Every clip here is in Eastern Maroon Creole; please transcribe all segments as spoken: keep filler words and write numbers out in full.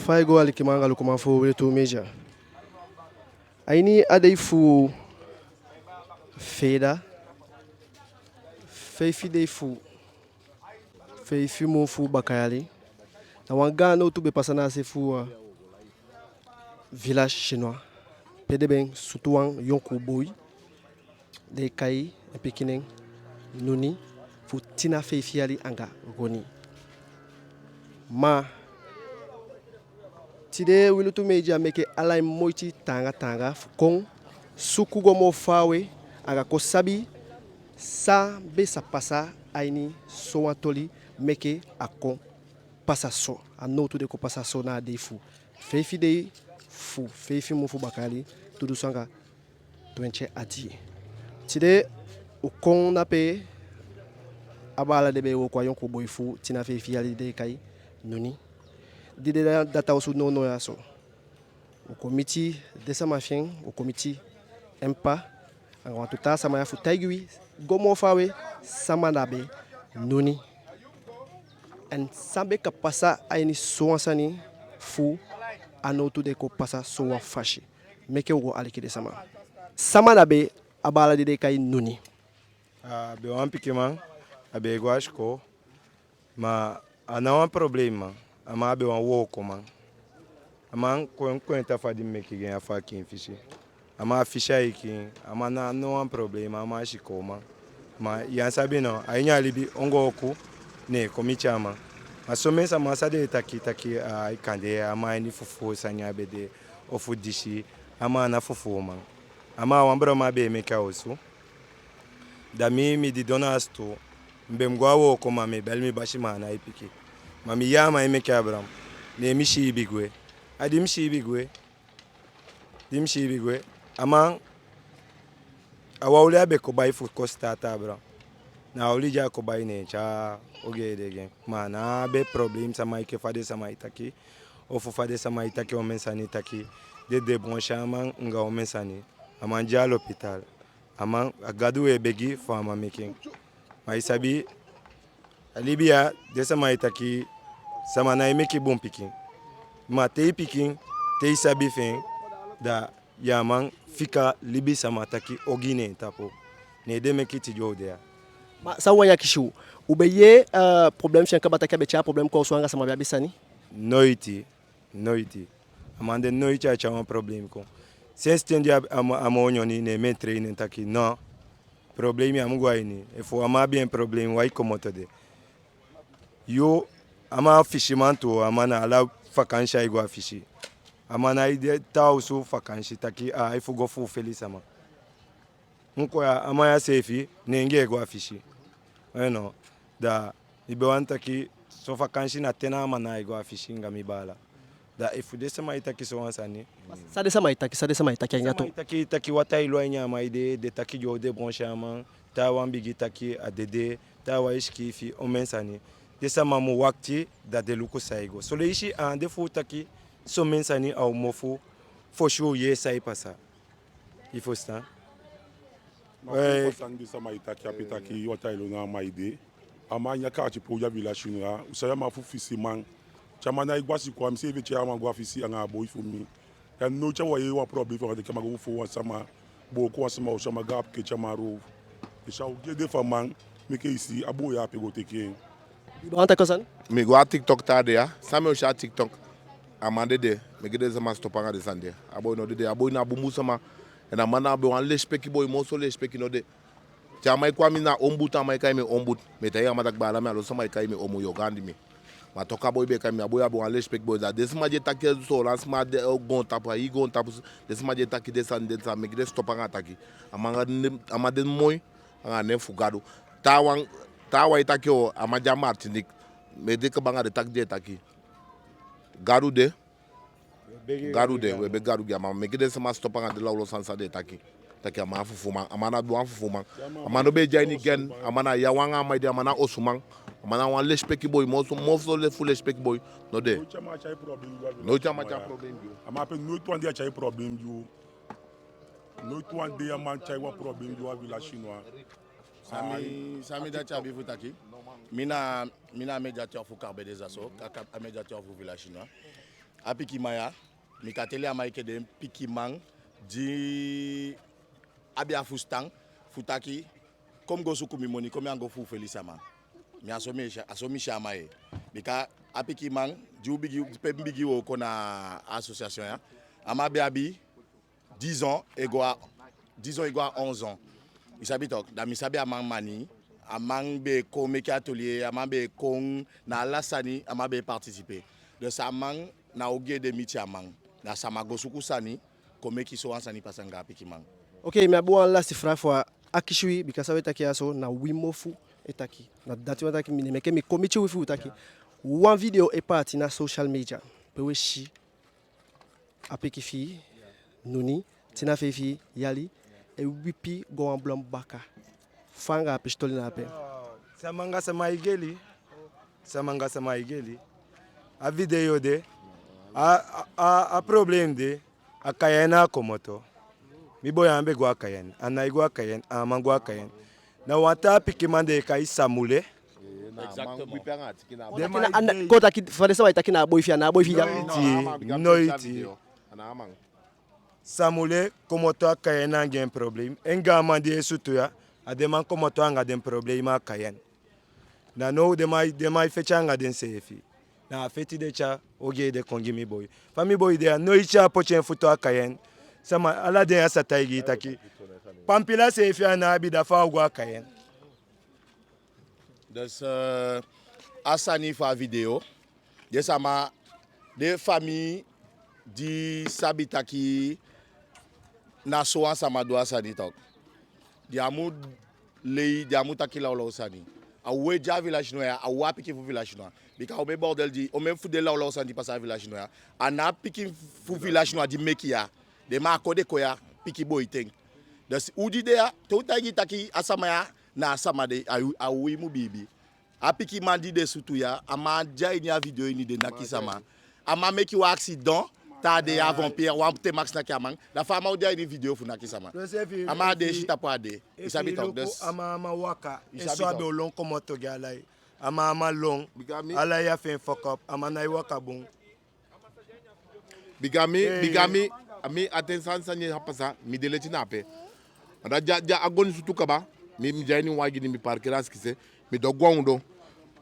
Fa i go, alikiman anga lukuman fu Wi Lutu Media. A ini a dei fu feeda, feifi dei fu feifi mun fu bakayali, na wan gaan nowtu be pasa na a se fu, uh, Village Chinois, pe den be sutu wan yonkuu boi, den e kai en pikin nen Nuni, fu tin na feifi yali anga goni. Ma tide Wi Lutu Media meke ala en moiti taanga taanga fu kon suku go moo faawe anga kon sabi san be sa pasa a ini sowan toli meke a kon pasa so, a nowtu de kon pasa so na a dei fu feifi dei fu feifi mun fu bakayali, tu dunsu anga twenti ati. Tide u kon na pe a baala de be e wooko, a yonkuu boi fu tin na feifi yali di den e kai Nuni, di de na data osu nownow ya so. U kon miti den sama fi en, u kon miti en ppa anga wantu taa sama ya fu taigi wi go moo faawe sama na be Nuni, en san be kan pasa a ini sowan sani fu a nowtu de kon pasa sowan fasi. Meke u go aliki den sama. Sama na be a baala di den e kai Nuni? A be wan pikinman, a be e go a sikoo. Ma a ná wan problema. A man a be wan wookoman. A man kon, kon en ta fa di mi meke gi en ya fu a kiin fisi. A man a fisi ai kiin. A man ná wan problema, a man a sikooman. Ma ya sabi no, a ini a libi ongooku ne e kon miti a man. Ma somen sama san den e taki taki, ai kande a man a ini fufuu sani a be de, ofu disi, a man a ná fufuuman. A man a wan bron man be e meke a osu. Da mi, mi didon na a sutuu, mi be mu go a wooko, ma mi e beli mi basi, ma a nái piki. Ma mi yee a man e meke a bron, ne mi siibi gwe. A di mi siibi gwe, di mi siibi gwe, a man, a wan oli a be kon bai fu kon sitaati a bron. Na a oli di a kon bai ne en tyai ogii ede gi en. Ma a ná be problem sama enke fa den sama e taki, ofu fa den sama e taki omen sani taki den débrancher a man anga omen sani. A man de a l'hôpital. A man, a Gadu u e begi fu a man meke en. Ma i sabi, a libi ya, den sama e taki, sama nái meke bun pikin. Ma te i pikin, te i sabi fi en, da ya man fika libisama taki ogii ne en tapu. Ne ede meke tide u de ya. Ma san u wani akisi u, u be yee, eh, problem fi en kaba taki a be tyai problem kon a osu anga sama be abi sani? Noiti. Noiti. A man de noiti a tyai wan problem kon. Sensi ten di a, a, a moo nyoni, ne mi e train en taki no. Problem ya mu go a ini. Efu a man abi en problem, wai komoto de. Yu, a man a fisiman tu, a man na ala vakansi ai go a fisi. A man nái de taa osu vakansi taki ai fu go fufeli sama. Kon ya, a man ya seefi, nengee e go a fisi. Eno, da mi be wani taki, so vakansi na ten na a man nái go a fisi anga mi baala. Da efu den sama e taki sowan sani. San den sama e taki, san den sama e taki anga tu? Sama e taki, taki wataa e lon a ini a man ede, den taki den o débrancher a man, taawan bigin taki a dede, taawan e sikiifi omen sani. Den sama mu wakiti, da den luku san e go. Son leisi a á de fu taki somen sani a u mofu, fosi u yee san e pasa. I fusutan? Ma fu wan sani di sama e taki ape taki wataa e lon na a man ede. A man a ini a kaati pe u de a Village Chinois ya, u sabi a man fu fisiman. Te a man nái go a sikoo, a mi seefi e tyai a man go a fisi anga a boi fu mi. Da noiti a wani yee wan problem fu a man taki a man go fufuu wan sama, booko wan sama, o sama gaan ape keti a man roof. Disi a ogii ede fu a man meke i si a boi ya ape go teke en. I be wani taki wan sani? Mi go a TikTok taa dei ya, san mi o si a TikTok. A man dede, meke den sama stop anga den sani de. A boi no dede, a boi na bunbun sama. En a man na be wan lesipeki boi, moo so lesipeki no de. Te a man e kon a mi na ombutu, a man e kai mi ombutu. Mi e taigi a man taki baala, mi á lobi sama e kai mi omu, yu o gaandi mi. Ma toku a boi be e kai mi, a boi a be wan lesipeki boi. Da den sama di e taki Soolan sama de, eh, goontapu, a hii goontapu, den sama di e taki den sani, den sani, meke den stop anga taki. A man anga den, a man de moi anga a nen fu Gadu. Taawan, taawan e taki o, a man de a Martinique. Meke den kaba anga den taki di e taki. Gadu de. Gadu de, u e begi Gadu gi a man. Meke den sama stop anga den lawlaw sani san den e taki. Taki a man a fufuuman, a man na wan fufuuman. A man no be e de a ini gang, a man na yawan anga a man ede, a man na osuman. A man na wan lesipeki boi, moo so, moo so fu lesipeki boi no de. Noiti a man tyai problem gi u. Noiti a man tyai problem gi u. A man ape noiti wan dei a tyai problem gi u. Noiti wan dei a man tyai wan problem gi u a Village Chinois. San mi, san mi dati abi fu taki. Mi na, mi na médiateur fu Carbet des Assos, ka, ka, a médiateur fu Village Chinois. A pikinman ya, mi kan teli a man enke den pikinman di abi a fusutan fu taki, kon mi go suku mi moni, kon mi á go fufeli sama. Mi a so mi e si, a so mi si a man ye. Bika a pikinman di u bigin, pe mi bigin wooko na a association ya, a man be abi dix ans e go a, dix ans e go a onze ans. I sabi tok, da mi sabi a man mani, a man be e kon meke atelier, a man be e kon na ala sani, a man be e participer. Dus a man, na ogii ede miti a man. Na sama go suku sani, kon meke sowan sani pasa anga a pikinman. Ok, mi abi wan lasti vraag fu akisi wi, bika san we taki ya so, na wi mofu e taki. Na dati wani taki mi ná e meke mi kon miti wi fu taki. Wan video e paati na social media, pe we si a pikin fi i, Nuni, tina feifi yali, e wipi go wan blom baka. Fa anga a pisitoli na ape. Sama anga sama e geli. Sama anga sama e geli. A video de. A, a, a, a problème de. A Cayenne a komoto. Mi boi á be go a Cayenne. A nái go a Cayenne. A á man go a Cayenne. Na wan taa pikinman den e kai Samule. Exactement. Kon taki na, kon taki fa den sama e taki na a boi fi i, a ná a boi fi i ya. Noiti. Noiti. Samule komoto a Cayenne anga en problème. En gaaman di e sutu ya, a den man komoto anga den problème a Cayenne. Na now den man, den man e feti anga denseefi. Na a feti den tyai ogii ede kon gi mi boi. Fa mi boi de ya, noiti a poti en futu a Cayenne. Sama, ala den ya sa taigi i taki, pampila seefi a ná abi, da fa a o go a Cayenne. Dus, euh, a sani fu a video, den sama, den famii di sabi taki na sowan sama du a sani tok, den á mu lei, den á mu taki lawlaw sani. A u e de a Village Noir ya, a u a pikin fu Village Noir. Bika omen bordel di, omen fu den lawlaw sani di pasa a Village Noir ya, a ná pikin fu Village Noir di meke ya. Den man a kon den kon ya, pikin boi ten. Dus u di de ya, te u taigi i taki a sama ya na a sama de, a u, a u i mu biibi. A pikinman di den sutu ya, a man de a ini a video ini, den naki sama. A man meke wan accident taa dei ya, avant-hier, wan T-Max naki a man. Da fa a man o de a ini video fu naki sama? A man á de, e si tapu a de. I sabi tok, dus. A man, a man waka. I sabi tok. A be o lon komoto gi a lai. A man, a man lon. A lai ya fi en fuck up. A man nái waka bun. Bika mi, bika mi, a mi a ten sani sani e pasa, mi de leti na ape. Ma da di a, di a goni sutu kaba, mi, mi de a ini wagi ini, mi parkeri a sikise, mi doo gwe a ondoo.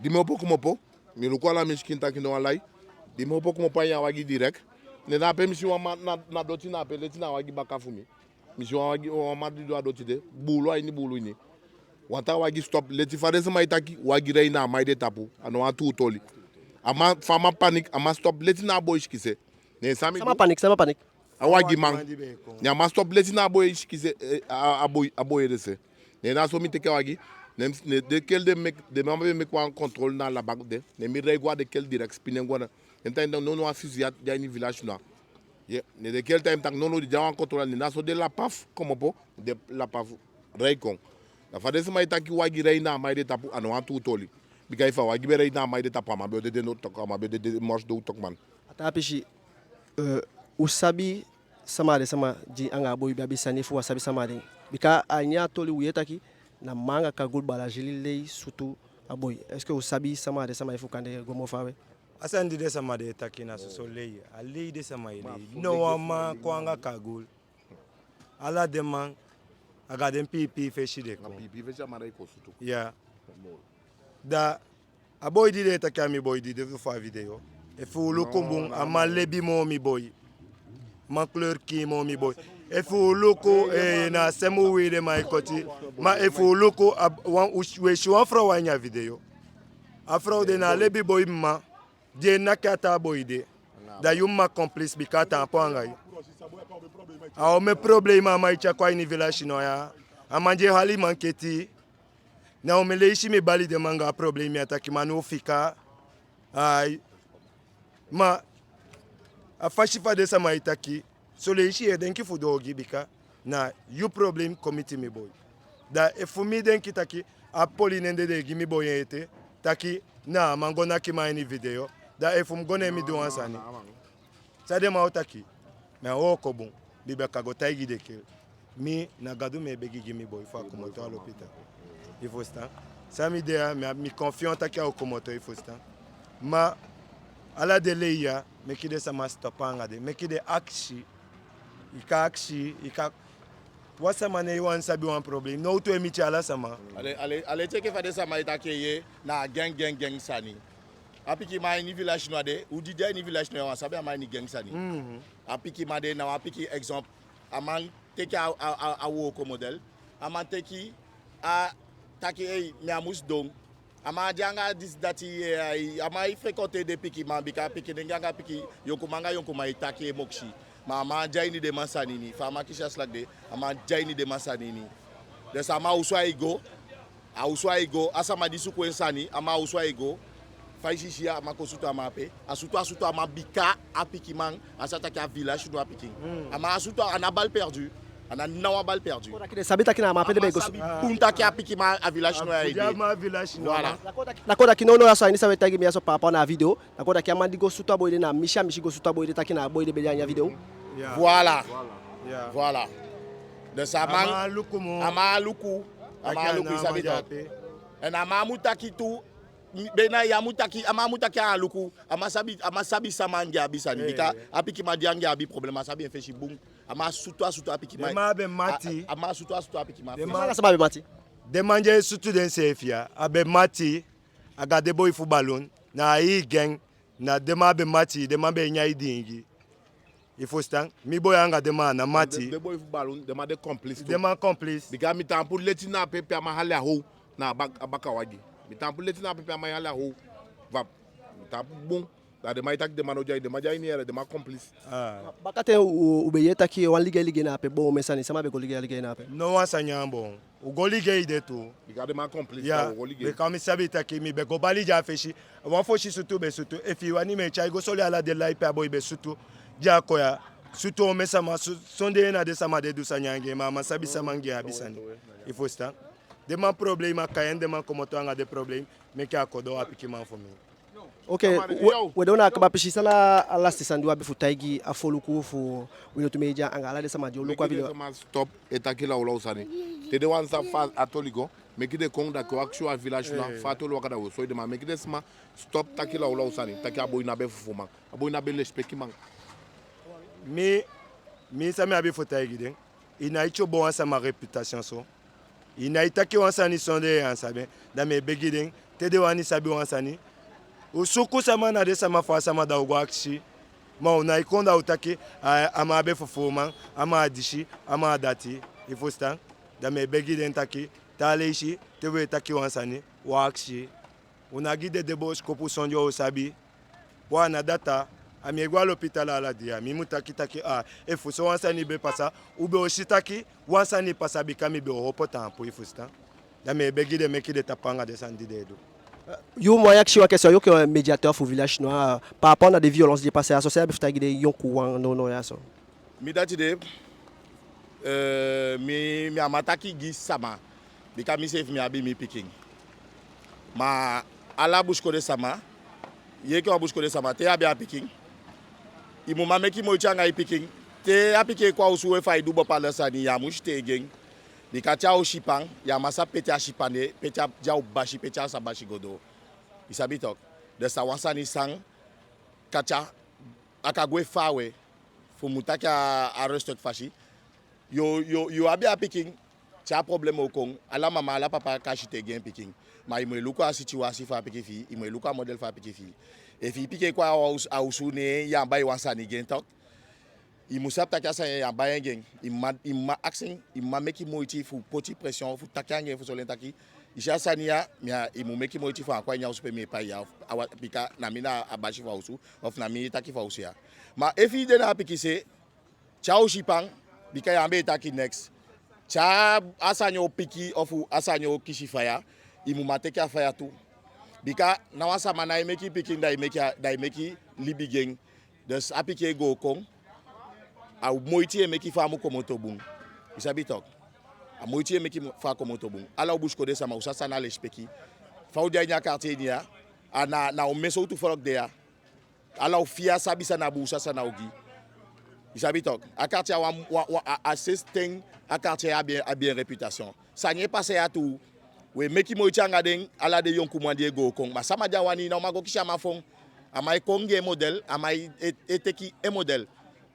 Di mi opo komopo, mi luku ala mi sikin taki no wan lai. Di mi opo komopo a ini a wagi direct, ne na ape mi si wan man na, na doti na ape, leti na a wagi baka fu mi. Mi si wan wagi, wan man didon a doti de, buulu a ini buulu ini. Wan taa wagi stop, leti fa den sama e taki, wagi rei na a man ede tapu, a ná wan tuu toli. A man, fa a man panique, a man stop leti na a boi sikise. Ne san mi du? Sama panique, sama panique. A wagiman. Ne a man stop leti na a boi sikise, eh, a, a boi, a boi ede se. Ne na so mi teke a wagi, ne, ne den kel den meke, den man be meke wan contrôle na Labac de. Ne mi rei go a den kel direct, pinen go na. Den taigi mi taki no, no, a fusillade de a ini Village Noir. Ye, ne den kel taigi mi taki no, no, di de a wan contrôle, ne na so den la paf komopo, den la paf rei kon. Na fa den sama e taki wagi rei na a man ede tapu, a ná wan tuu toli. Bika efu a wagi be rei na a man ede tapu, a man be o dede no tok, a man be o dede mors doo tok man. A taa pisi, eh, u sabi sama a den sama di anga a boi be abi sani, efu u á sabi sama a den? Bika a ini a toli u yee taki na man anga kagul, bala Gilles, lei sutu a boi. Est-ce que u sabi sama a den sama, efu u kan go moo faawe? A sani di den sama de e taki na soso lei. A lei den sama e lei. No wan man kon anga kagul. Ala den man, anga den piipii fesi den kon. Na piipii fesi a man e kon sutu. Ya. Da a boi di den e taki a mi boi di de fu a video, efu u luku bun, a man lebi moo mi boi. Man kleur kiin moo mi boi. Efu u luku, eh, na a semu uwii den man e koti. Ma efu u luku, a, wan, u si, we si wan frow a ini a video. A frow de na a lebi boi mma di e naki a taa boi de. Da yu mma complice, bika a taampu anga yu. A omen problème a man e tyai kon a ini Village Noir ya. A man di e hali man keti. Na omen leisi mi bali den man anga a problème ya, taki man, no fika. Ai. Ma a fasi fa den sama e taki, son leisi yu e denki fu du ogii, bika na yu problème kon miti mi boi. Da efu mi denki taki a poli nen de den e gi mi boi en ete, taki na a man go naki man a ini video, da efu mi go, ne mi du wan sani. San den man o taki? Mi á o wooko bun. Mi be kan go taigi den kel. Mi, na Gadu mi e begi gi mi boi fu a komoto a l'hôpital. I fusutan? San mi de ya, mi, mi confiant taki a o komoto, i fusutan? Ma Ala den lei ya, meke den sama stop anga den, meke den akisi. I kan akisi, i kan, wan sama ná e wani sabi wan problem. Nowtu e miti ala sama. Ala, ala, ala e teke fa den sama e taki ye, na a gang, gang, gang sani. A pikin man a ini Village Noir de, u di de a ini Village Noir, u á sabi a man a ini gang sani. Mhm. A pikin man de na wan pikin exemple. A man teke a, a, a, a wooko model. A man teke a taki, ei, mi á mus don. A man á de anga disi dati, eh, a man e fréquenter den pikin man, bika pikinnenge anga pikin, yonkuman anga yonkuman e taki e mokisi. Ma a man á de a ini den man sani ini, fa a man kisi a slak de, a man á de a ini den man sani ini. Dus a man a osu ai go, a osu ai go, a sama di suku en sani, a man a osu ai go. Fa i si, si a man kon sutu a man ape, a sutu, a sutu a man bika a pikin man, a sa taki a Village Noir pikin. Hmm. A man a sutu, a ná balle perdue. A ná, ná wan balle perdue. Kon taki den sabi taki na a man ape den be go sutu. A man sabi bun taki a pikin man a Village Noir ai de. A man a Village Noir. Voilà. Na kon taki, na kon taki nownow ya so, a ini san we taigi mi ya so par rapport na a video. Na kon taki a man di go sutu a boi de, na misi a misi go sutu a boi de, taki na a boi de be de a ini a video. Ya. Voilà. Voilà. Ya. Voilà. Dus a man, a man á luku moo. A man á luku. A man á luku, i sabi tok. En a man á mu taki tu, be na ya mu taki, a man á mu taki a á luku. A man sabi, a man sabi sama anga en abi sani. Eh. Bika a pikin man di anga en abi problème, a sabi en fesi bun. A man a sutu, a sutu a pikin man. Den man be mati. A, a, a man a sutu, a sutu a pikin man. Den man, sama be mati. Den man di e sutu denseefi ya, a be mati anga den boi fu balun, na a hii gang, na den man be mati, den man be e nyan diingi. I fusutan? Mi boi anga den man a ná mati. Den, den boi fu balun, den man de complice tu. Den man complice. Bika mi taampu leti na ape pe a man hali a how, na a bak-, a baka wagi. Mi taampu leti na ape pe a man hali a how. Vap. Mi taampu bun. Da den man e taki den man no de a ini, den man de a ini yee, den man complice. Ah. Bakaten u, u be yee taki wan ligei ligei na ape boon omen sani, sama be go ligei a ligei na ape. No wan sani á boon. U go ligei de tu. Bika den man complice, ya, u go ligei. Bika mi sabi taki mi be go bali de a fesi. Wan fosi sutu be sutu. Efu i wani mi e tyai go soli ala den lai pe a boi be sutu. Di a kon ya. Sutu omen sama, su-, sondee na den sama de du sani anga en, ma a man sabi sama anga en abi sani. I fusutan? Den man problème a kai en, den man komoto anga den problème. Meke a kon doo a pikin man fu mi. Ok, we, we doo na a kaba pisi, san na a lasiti sani di u abi fu taigi a foluku fu Wi Lutu Media anga ala den sama di o luku a video. Meke den sama stop e taki lawlaw sani. Te den wani sabi fa a toli go, meke den kon, da kon akisi u a Village Noir, eh, fa a toli waka, da u o soi den. Ma meke den sama stop taki lawlaw sani, taki a boi ná be fufuuman, a boi ná be lesipeki man. Mi, mi san mi abi fu taigi den. I ná e tyobo wan sama réputation so. I ná e taki wan sani sondee i á sabi en. Da mi e begi den, te den wani sabi wan sani, u suku sama na den sama fu a sama, da u go akisi. Ma u ná e kon da u taki, a, a man be fufuuman, a man disi, a man dati. I fusutan? Da mi e begi den taki, taa leisi, te u e taki wan sani, u akisi. U ná gi dede bosikopu sondee u sabi. Boi, a ná data, a mi e go a l'hôpital ala dei ya, mi mu taki taki, a, efu so wan sani be pasa, u be o si taki wan sani pasa, bika mi be o opo taampu, i fusutan. Da mi e begi den meke den tapu anga den sani di den e du. Yu, mi wani akisi wan question, yu enke médiateur fu Village Noir, par rapport na den violence di e pasa ya so, san i abi fu taigi den yonkuwan nownow ya so? Mi dati de, eh, mi, mi á man taki gi sama, bika miseefi mi abi mi pikin. Ma ala busikondee sama, yu enke wan busikondee sama, te yu abi a pikin, i mu man meke moiti anga i pikin. Te a pikin e kon a osu, efu ai du bopala sani, yu á mu sitee gi en. Bika te a o sipan, yu á man sabi pe te a sipan de, pe te a, te a o basi, pe te a sa basi go doo. I sabi tok. Da a wan sani san kati a, a kan gwe faawe. Fu mu taki a, a respect fasi. Yu, yu, yu abi a pikin, te a problème o kon, ala mama, ala papa kan sitee gi en pikin. Ma i mu e luku a situwasi fu a pikin fi i, i mu e luku a model fu a pikin fi i. Efu i pikin e kon a, a osu, ne yu á bai wan sani gi en tok. I mu sabi taki a sani ya yu á bai en gi en. I man, i man akisi en, i man meke moiti fu poti pression, fu taki anga en, fu soi en taki, i si a sani ya, mi á, i mu meke moiti fu á kon a ini a osu pe mi e pai ya, of, a wan, bika na mi na a basi fu a osu, of na mi e taki fu a osu ya. Ma efu i de na a pikin se, te a o sipan, bika yu á be e taki neks. Te a sani o piki, of a sani o kisi faya, i mu man teke a faya tu. Bika ná wan sama ná e meke pikin da i meke a, da i meke libi gi en. Dus a pikin e go kon, a moiti i e meke fu a mu komoto bun. I sabi tok. A moiti i e meke fu a komoto bun. Ala u busikondee sama, u sa san na lesipeki. Fa u de a ini a quartier ini ya, a na, na omen sowtu foluku de ya. Ala u fii a sabi san na bun, u sa san na ogii. I sabi tok. A quartier a wan, wan, wan, a, a sensi ten a quartier abi, abi en réputation. Sani e pasa ya tu. We meke moiti anga den, ala den yonkuman di e go kon. Ma sama di á wani, ná o man go kisi a man fon. A man e kon gi en modèle, a man e, e teke en modèle.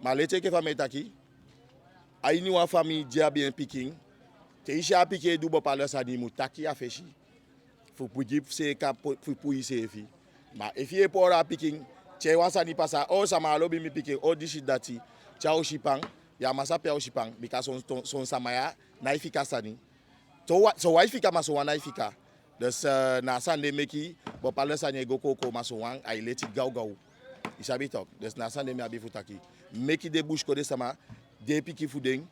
Ma leti enke fa mi e taki, a ini wan famii di abi en pikin, te i si a pikin e du bopala sani, i mu taki a fesi. Fu bigin seeka fu puu iseefi. Ma efi i e poolo a pikin, te wan sani pasa, o sama á lobi mi pikin, o disi dati, te a o sipan, ya man sabi pe a o sipan, bika son, son, son sama ya nái fika sani. Son wan, son wan e fika, ma son wan nái fika. Dus, eh, na a sani de meke bopala sani e go kookoo, ma son wan ai leti gawgaw. I sabi tok. Dus na a sani de mi abi fu taki. Meke den busikondee sama, den pikin fu den,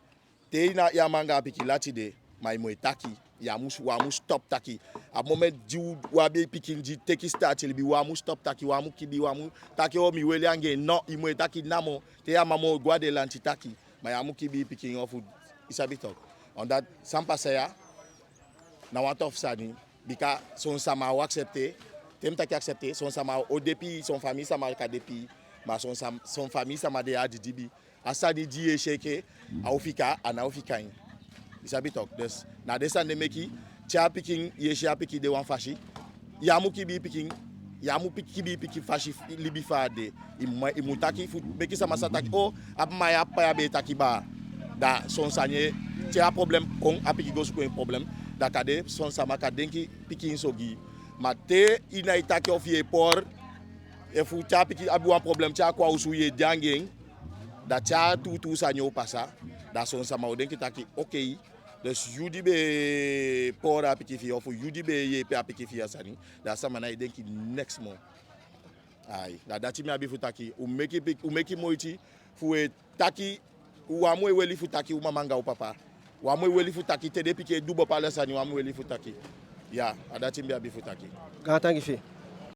te i na, ya man anga a pikin lati de, ma i mu e taki. Ya mu, u á mu stop taki. A moment di u abi pikin di teke staati libi, u á mu stop taki, u á mu kibii, u á mu taki o mi weli anga en. No, i mu e taki namo. Te ya man mu go a den lanti taki. Ma ya mu kibii pikin ofu, i sabi tok. Omdat san pasa ya, na wan tofu sani. Bika son sama o accepter. Te mi taki accepter, son sama o de pii, son famii sama kan de pii. Ma son sam-, son famii sama de ya didibi. A sani di i e si enke a o fika, a ná o fika en. I sabi tok. Dus na den sani de meke, te a pikin, i e si a pikin de wan fasi, ya mu kibii pikin, ya mu pi-, kibii pikin fasi libi fa a de. I mu, i mu taki fu meke sama sa taki, o, a mma ya, ppa ya be e taki baa. Da son sani e, te a problem kon, a pikin go suku en problem, da kande son sama kan denki pikinso gi i. Ma te i nái taki ofu i e poolo, efu te a pikin abi wan problem, te a kon a osu, i e de anga en, da te a tuutuu sani o pasa, da son sama o denki taki, okei, dus yu di be e poolo a pikin fi i, ofu yu di be e yeepi a pikin fi i a sani, da a sama nái denki neks moo. Ai, da dati mi abi fu taki. U meke pik-, u meke moiti fu u e taki, u á mu e weli fu taki u mama anga u papa. U á mu e weli fu taki te den pikin e du bopala sani, u á mu e weli fu taki. Ya, a dati mi abi fu taki. Gaantangi fi i.